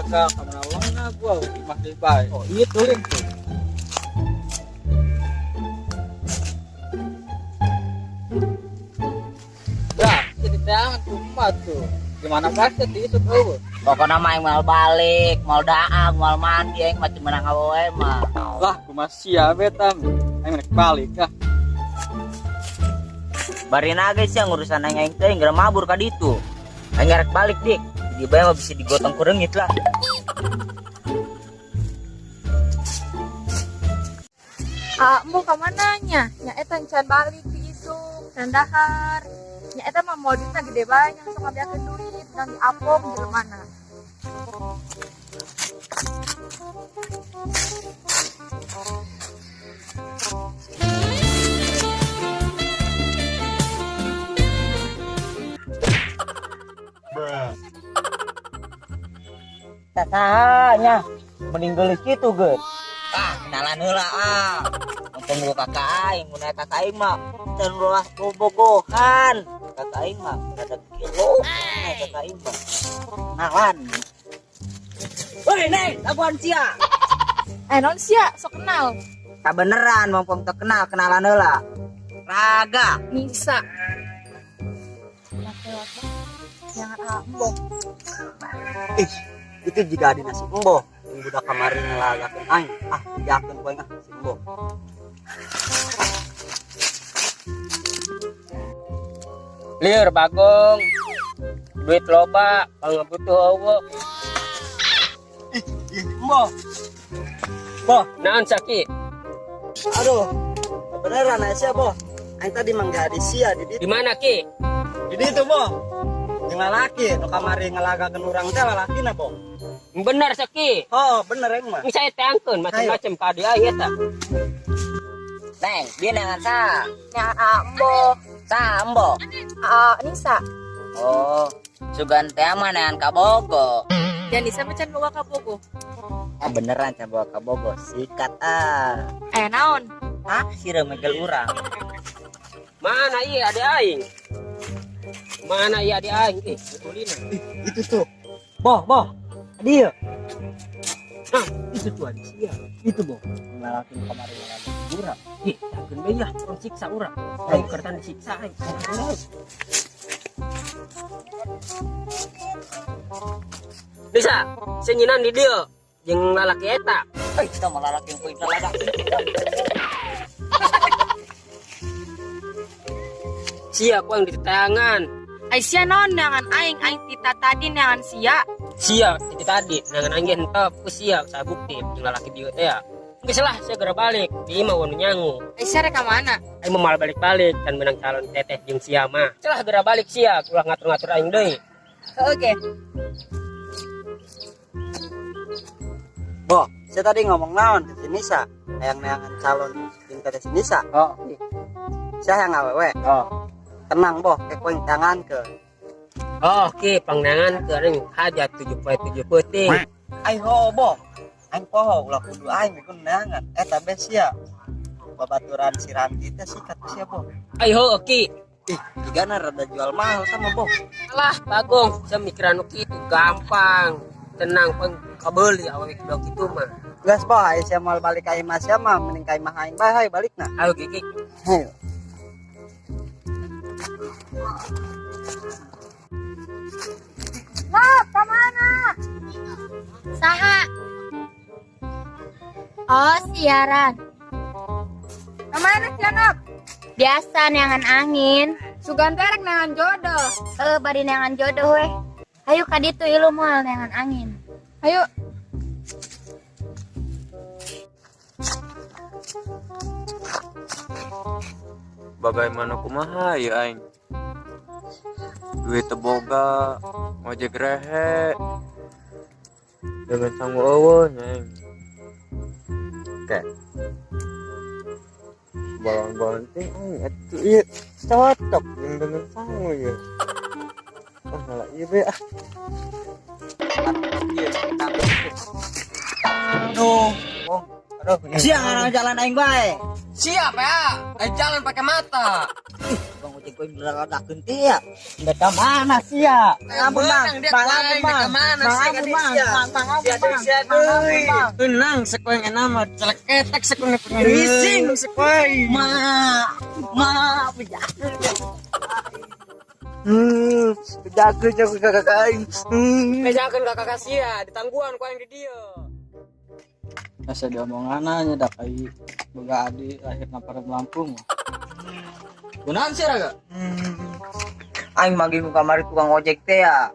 Ka kamana ulang gua imah deui bae. Oh, iya tuh tuh. Ya, jadi tangan kumat tuh. Gimana pasti diisuk eueuh. Pokoknya mah aing moal balik, moal daang, moal mandi aing mah menang awewe mah. Lah, kumaha sia beta. Aing rek balik ah. Barina ge sia ngurusan aing aing teh geura mabur ka ditu. Aing rek balik dik. Di bae mah bisa digotong ku reungit lah. Ah, embo ka mana nya? Nya eta can balik ti isuk, can dahar. Nya eta mah moal duitna gede bae nya sok ngabeakeun duit, nang diapong jelemana. Saha nya mending geulis kitu geus. Ah, kenalan heula ah. Mumpung gua kakak aing, mun aya kakak aing mah teu ulah bobogohan. Kakak aing mah rada kilo, nah kakak aing mah. Kenalan. Woi, Neng, laguan sia. Eh, non sia, sok kenal. Tak beneran mumpung teu kenal, kenalan heula. Raga. Nisa. Jangan embo. Ih, itu juga ada nasi embo. Yang budak kemarin ngelagakeun aing. Ah, diakeun ku aing ah si embo. Liur Bagong. Duit loba, pangabutuh eueuh. Ih, embo. Bo, Naon saki? Aduh, beneran aya bo. Aing tadi mangga di sia di ditu. Di mana ki? Di ditu bo. Jeung lalaki nu kamari ngelagakeun urang teh lalakina bo. Bener saki. Oh, bener aing mah. Ini saya teangkeun macam-macam ka dia aing eta. Neng, dia neangan sa. Neangan embo. Sa embo. Ah, Nisa. Oh, sugan teh mah neangan ka Bogo. Dan Nisa mah can boga ka Bogo. Ah, beneran can boga ka Bogo. Sikat ah. Eh, naon? Ah, sira megel urang. Mana ieu ade aing? Mana ieu ade aing? Ih, betulina. Ih, itu tuh. Boh, boh. Dia. Nah, itu tuh ade sia. Itu boh. Lalaki nu kamari ngelagakeun urang. Ih, yakin bae ya, urang siksa urang. Aing kertan disiksa aing. Nisa, senyinan di dieu jeung lalaki eta. Eh, kita mah lalaki yang kuing lalaki. Sia ku yang ditetangan. Ai sia naon neangan aing, aing tita tadi neangan sia. Sia tita tadi neangan aing ge henteu ku sia saya bukti jeung lalaki dieu teh ya. Geus lah, sia geura balik. Di imah wanu nyangu. Ai sia rek ka mana? Aing mah malah balik-balik can menang calon teteh jeung sia mah. Celah geura balik sia, ulah ngatur-ngatur aing deui. Heuh ge. Boh, saya tadi ngomong naon ke si Nisa, hayang neangan calon jeung teteh si Nisa. Oh. Saya hayang awewe. Oh. Tenang boh, ke koing tangan ke. Oh, oke, pangnangan ke aing hajat 7 poe 7 peuting. Ai ho boh. Aing poho ulah kudu aing mikeun neangan. Eta be sia. Babaturan si Ranti teh sikat ku sia boh. Ai ho oke. Ih, jigana rada jual mahal sama boh. Alah, Bagong, saya mikiran nu kitu gampang. Tenang peng kabeuli awewe kieu kitu mah. Geus boh, aya sia moal balik ka imah sia mah mending ka imah aing bae hayu balikna. Ayo Kiki. Hayu. Nop, ka mana? Saha? Oh, siaran. Ka mana sia, Nop? Biasa neangan angin. Sugan teh rek neangan jodoh. Heuh, bari neangan jodoh weh. Hayu ka ditu ilu moal neangan angin. Hayu. Bagaimana kumaha ya aing? Duit teboga, ngojek rehe. Dengan sanggup eueuh nya aing. Oke. Balon-balon teh aing atuh ieu cocok jeung dengan sangu ieu. Oh, malah ieu be ah. Aduh, oh, aduh. Sia ngarang jalan aing bae. Siap ya, aing jalan pakai mata. Ih, Bang ojek teh koe dilalagakeun teh ya. Mereka mana sih ya? Ampun bang, bang ampun bang, bang ampun bang, bang ampun bang, bang. Tenang sekoeng enak mah celeketek sekoeng rising sekoeng. Ma, ma, bejakeun. Bejakeun jago kakak aing. Bejakeun kakak sia, ditangguhan ku aing di dieu. Asa diomongan nya da kai boga adi lahirna parem Lampung. Kunaon sih raga? Aing manggih ku kamari tukang ojek teh ya.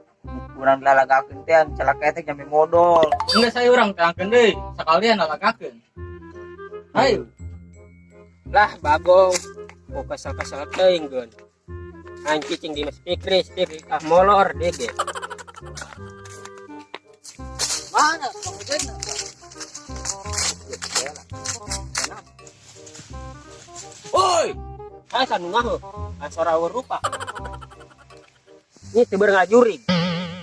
Urang dilalagakeun teh celeketek jambe modol. Enggak saya urang terangkeun deui, sakalian lalagakeun. Ayo. Lah Bagong, kok kesel-kesel teuing geun. Aing cicing di Mas Fikri, Fikri ah molor dege. Mana tukang ojekna? Woi, ah sanu ngah, ah sora rupa. Ini teu ngajurig.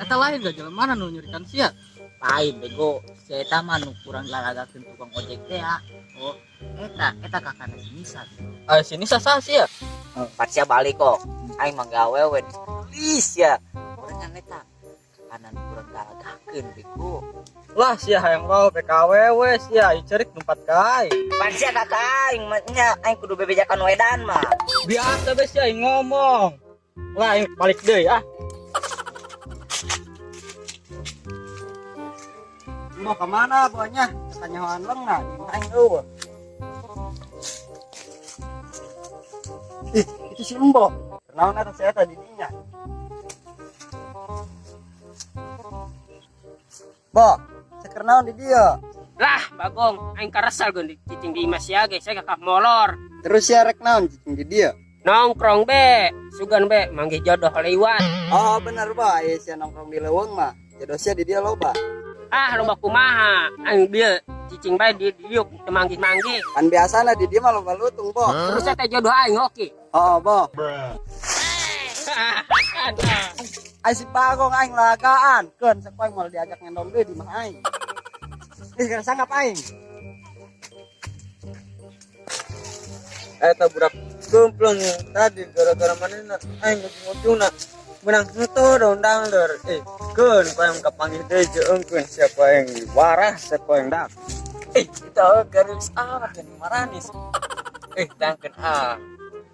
Eta lain gak jalan mana nu nyurikan sia? Lain bego, si eta mah nu kurang dilalagakeun tukang ojek teh ya. Oh, eta eta kakakna si Nisa. Ah sini sasah sia. Pan sia balik kok. Aing mah gawe we gelis ya. Urang kan eta kakakna nu kurang dilalagakeun bego. Lah sia hayang lo BKW we sia icerik numpat ka aing. Pan sia kakak aing mah nya aing kudu bebejakan wedan mah. Biasa be sia aing ngomong. Lah aing balik deui ah. Mau kemana bonya? Kanyahoan lengna, di imah aing eueuh. Ih, itu si Embo. Kenaon eta si eta di dinya? Bo, seker naon di dieu? Lah Bagong, aing karesel geun cicing di imah sia ge, saya kakak molor. Terus sia rek naon cicing di dieu? Nongkrong be, sugan be, manggih jodoh lewat. Oh, bener bo, aya sia nongkrong di leuweung mah. Jodoh sia di dieu loba. Ah, loba kumaha, aing dieu cicing bae di diuk teu manggih-manggih. Kan biasana di dieu mah loba lutung, Bo. Terus teh jodoh aing oke. Oh, Bo. Ai si Bagong aing lagaan, keun sakoe moal diajak ngendong deui di imah aing. Ih, kana sanggap aing. Eta budak gempleng tadi gara-gara manehna aing ujung-ujungna menang henteu daun dangder. Keun ku aing kapanggih deui jeung siapa yang warah siapa yang dak. Itu garis amat dan maranis. Tangkeun ah.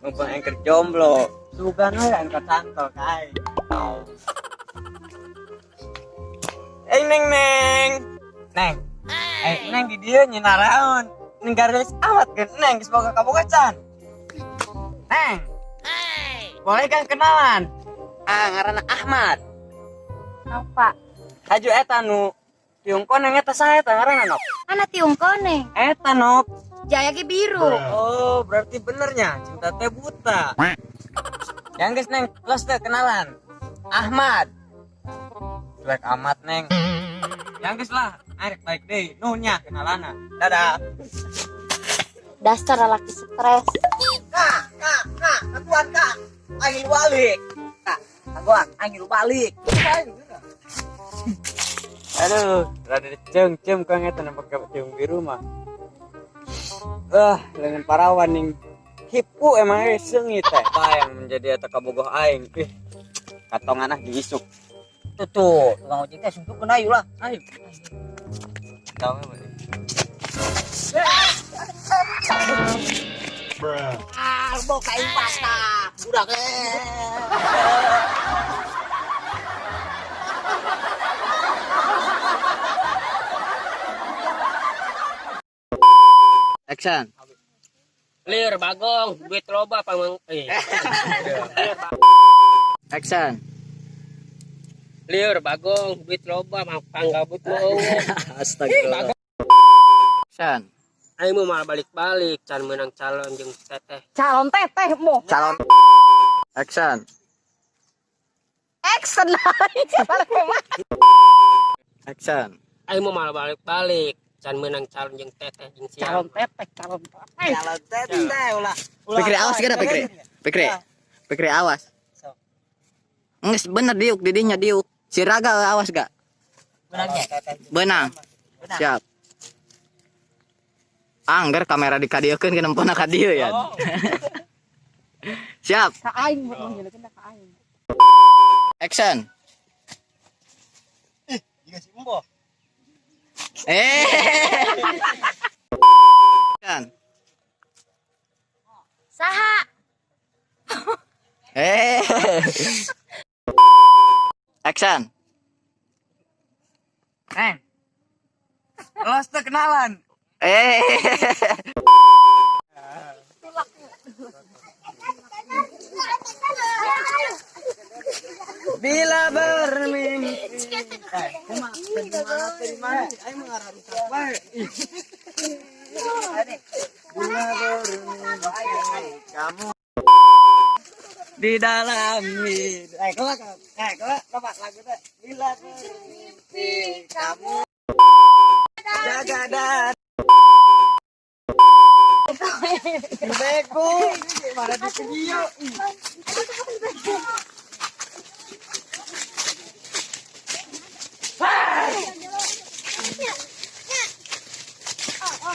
Mumpung aing keur jomblo. Sugan we aing kacangkel ka aing. Neng neng. Neng. Neng di dieu nyinaraon. Neng garis amat kan neng geus boga kaboga can. Neng. Boleh kan kenalan? Ah, ngaranna Ahmad. Apa? Haju eta nu tiung koneng eta saha eta ngaranna Nok? Mana tiung koneng? Eta Nok. Jaya ge biru. Oh, berarti benernya cinta teh buta. Yang geus Neng, los teh kenalan. Ahmad. Cuek amat Neng. Yang geus lah, arek baik deui. Nuhun nya kenalanna. Dadah. Dasar laki stres. Kak, kak, kak, kaguan kak. Aing balik. Kak, kaguan aing balik. Aduh, rada ceung-ceung kang eta nampak tiung biru mah. Ah, lengan parawan ning hipu emang seungit teh. Apa yang menjadi eta kabogoh aing? Ih, katongan ah diisuk. Tuh tuh, tukang ojek teh sungguh ayu lah. Ayo. Tahu boleh. Ah, boka aing patah. Budak Action. Lir Bagong, duit loba pamang Action. Lir Bagong, duit loba mang panggabut mah eueuh. Astagfirullah. Action. Aing mah malah balik-balik can meunang calon jeung teteh. Calon teteh mo. Calon. Action. Action lain. Action. Aing mah malah balik-balik can meunang calon jeung teteh jeung sia. Calon teteh, calon teteh. Calon teteh ulah. Pikri awas kira Pikri. Pikri. Pikri awas. Nges bener diuk didinya diuk. Si Raga awas gak? Benangnya. Benang. Siap. Angger kamera dikadieukeun ke nempona ka dieu ya. Siap. Ka aing manggilkeun ka aing. Action. Ih, jiga si Embo. Eh. Action. Saha? Eh. Action. Neng. Los tuh kenalan. Eh. Bila bermimpi. Eh, kumaha? Kumaha teh di mana? Aing mah ngarusak bae. Ih. Bila bermimpi kamu di dalam hidup. Eh, kelak, eh, kelak, dapat lagu teh. Bila bermimpi kamu jaga dan Bego, mana di video? Ih.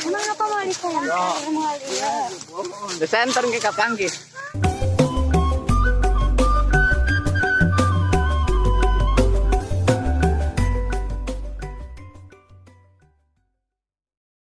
Emang apa mau di The center ke kapanggih.